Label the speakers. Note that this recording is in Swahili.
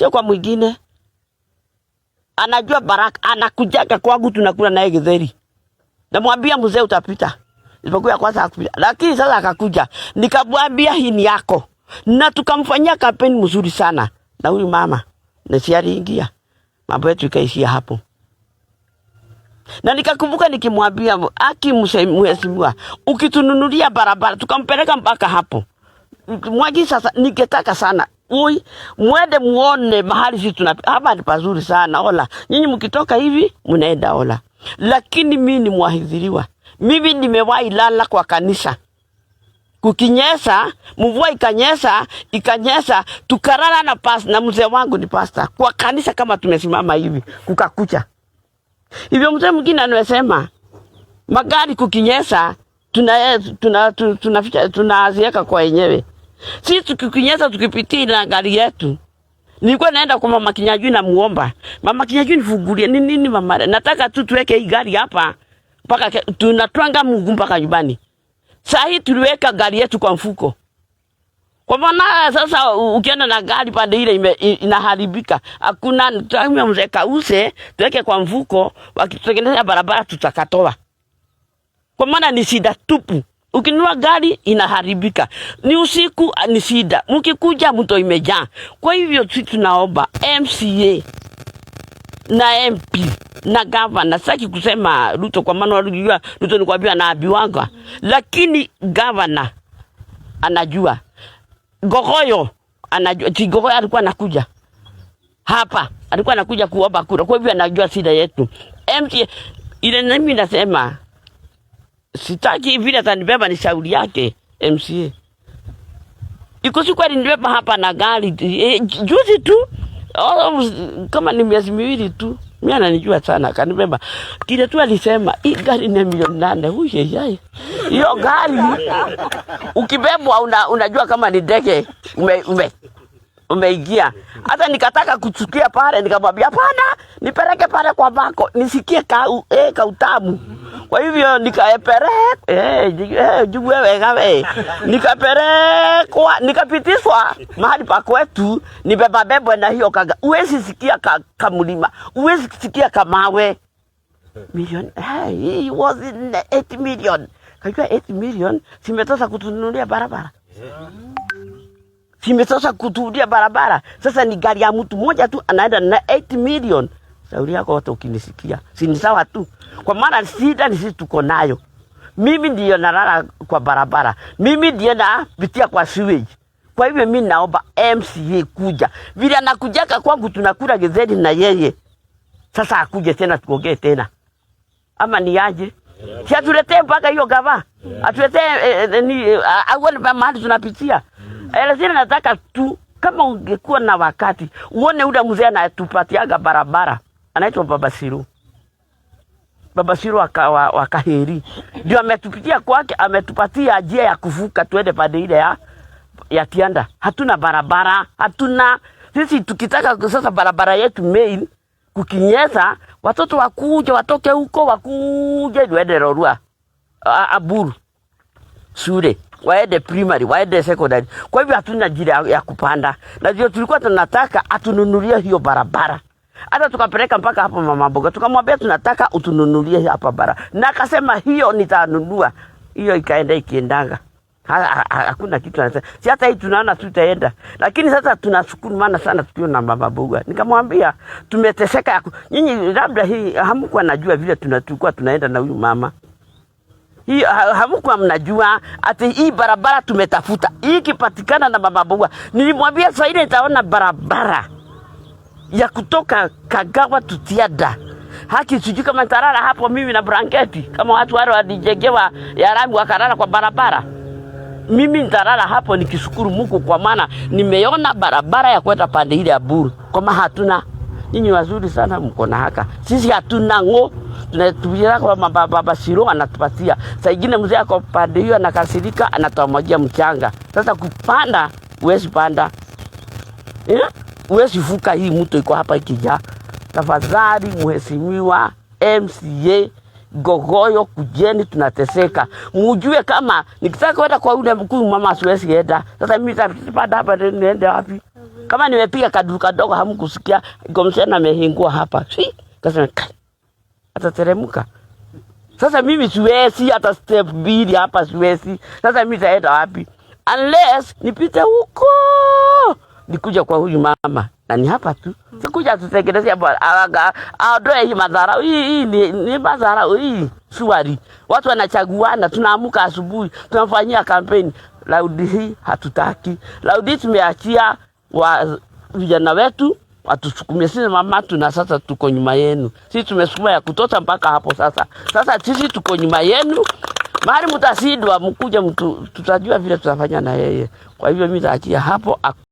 Speaker 1: Sio kwa mwingine. Anajua Baraka, anakujaga kwangu tunakula naye githeri. Namwambia mzee utapita. Isipokuwa ya kwanza hakupita. Lakini sasa akakuja. Nikamwambia hii ni yako. Na tukamfanyia kampeni mzuri sana. Na huyu mama na si aliingia. Mambo yetu ikaishia hapo. Na nikakumbuka nikimwambia aki mheshimiwa, ukitununulia barabara, tukampeleka mpaka hapo. Mwangi sasa ningetaka sana ui mwende muone mahali sisi tuna hapa ni pazuri sana Hola. Nyinyi mkitoka hivi mnaenda Hola. Lakini mimi ni mwahidhiriwa. Mimi nimewahi lala kwa kanisa. Kukinyesha, mvua ikanyesha, ikanyesha, tukalala na pas, na mzee wangu ni pastor. Kwa kanisa kama tumesimama hivi, kukakucha. Hivyo mzee mwingine anasema magari kukinyesha tunaziweka tuna, kwa wenyewe. Sisi tukikinyesha tukipitia na gari yetu. Nilikuwa naenda kwa mama Kinyajui na muomba. Mama Kinyajui nifungulie nini nini mama. Nataka tu tuweke hii gari hapa mpaka tunatwanga mguu mpaka nyumbani. Saa hii tuliweka gari yetu kwa mfuko. Kwa maana sasa ukienda na gari pande ile inaharibika. Hakuna tutamwambia mzee kause tuweke kwa mfuko, wakitutengeneza barabara tutakatoa. Kwa maana ni shida tupu. Ukinunua gari inaharibika. Ni usiku ni shida. Mkikuja mto imejaa. Kwa hivyo sisi tunaomba MCA na MP na gavana. Sitaki kusema Ruto kwa maana unajua Ruto ni kuambia anaambiwanga. Lakini gavana anajua. Ngogoyo anajua. Ngogoyo alikuwa anakuja hapa, alikuwa anakuja kuomba kura. Kwa hivyo anajua shida yetu. MCA ile mimi nasema sitaki vile atanibeba ni shauri yake MCA. Iko siku alinibeba hapa na gari juzi tu oh, kama ni miezi 2 tu. Mimi ananijua sana akanibeba. Kile tu alisema hii gari ni milioni 8. Huyu yeye. Hiyo gari ukibebwa unajua kama ni ndege umeingia. Hata nikataka kuchukia pale nikamwambia hapana, nipeleke pale kwa bako nisikie kautamu. Kwa hivyo nikaepeleka juu wewe gawe. Nikapelekwa nikapitishwa mahali pa kwetu nibeba bebwe na hiyo kaga. Uwezi sikia kamlima, uwezi sikia kamawe. Million, hey, he was in 8 million. Kajua 8 million simetosha kutununulia barabara. Simetosha kutununulia barabara. Sasa ni gari ya mtu mmoja tu anaenda na 8 million. Shauri yako watu ukinisikia. Si ni sawa tu. Kwa maana shida ni sisi tuko nayo. Mimi ndiyo nalala kwa barabara. Mimi ndiyo napitia kwa sewage. Kwa hivyo mimi naomba MCA kuja. Vile anakujaka kwangu tunakula githeri na yeye. Sasa akuje tena tuongee tena. Ama ni aje? Si atuletee mpaka hiyo gava. Atuletee ni auone mahali tunapitia. Lakini nataka tu kama ungekuwa na wakati uone ule mzee anatupatiaga barabara. Anaitwa Baba Siru. Baba Siru wa Kaheri. Ndio ametupitia kwake, ametupatia njia ya kuvuka tuende pande ile ya Tianda. Hatuna barabara, hatuna. Sisi tukitaka sasa barabara yetu main kukinyesha watoto wakuje watoke huko wakuje waende Lorua, Aburu shule, waende primary, waende secondary. Kwa hivyo hatuna njia ya kupanda. Na ndio tulikuwa tunataka atununulie hiyo barabara. Hata tukapeleka mpaka hapo mama mboga, tukamwambia tunataka utununulie hapa bara. Na akasema hiyo nitanunua. Hiyo ikaenda ikiendanga. Hakuna kitu anasema. Si hata hii tunaona tutaenda. Lakini sasa tunashukuru maana sana tukiwa na mama mboga. Nikamwambia tumeteseka nyinyi labda hii hamkuwa najua vile tulikuwa tunaenda na huyu mama. Hii hamkuwa mnajua ati hii barabara tumetafuta. Hii ikipatikana na mama mboga. Nilimwambia sasa ile nitaona barabara ya kutoka Kagawa Tutiada. Haki sijui kama nitalala hapo mimi na blanketi kama watu wale walijengewa ya lami wakalala kwa barabara. Mimi nitalala hapo nikishukuru Mungu kwa maana nimeona barabara ya kwenda pande ile ya Buru. Kwa maana hatuna. Nyinyi wazuri sana mko na haka. Sisi hatuna ngo. Tunatumia kwa mama baba Siro anatupatia. Saa ingine mzee ako pande hiyo anakasirika anatuamwagia mchanga. Sasa kupanda huwezi panda. Huwezi vuka hii mto iko hapa ikijaa. Tafadhali mheshimiwa MCA Ngogoyo, kujeni, tunateseka. Mujue kama nikitaka kwenda kwa yule mkuu mama siwezi enda. Sasa mimi nitapanda hapa niende wapi? Kama nimepiga kaduru kadogo hamkusikia, gomsena amehingua hapa. Si, kasema kai, atateremka. Sasa mimi siwezi hata step mbili hapa siwezi. Sasa mimi nitaenda wapi? Unless nipite huko nikuja kwa huyu mama na ni hapa tu. Sikuja tutengeneze hapo aondoe hii madharau. Hii ni madharau hii. Suari. Watu wanachaguana, tunaamuka asubuhi, tunafanyia kampeni. Raundi hii hatutaki. Raundi hii tumeachia wa vijana wetu watusukumie. Sisi mama tuna sasa tuko nyuma yenu. Sisi tumesukuma ya kutosha mpaka hapo sasa. Sasa sisi tuko nyuma yenu. Mahali mtashindwa mkuja mtu, tutajua vile tutafanya na yeye. Kwa hivyo mimi nitaachia hapo.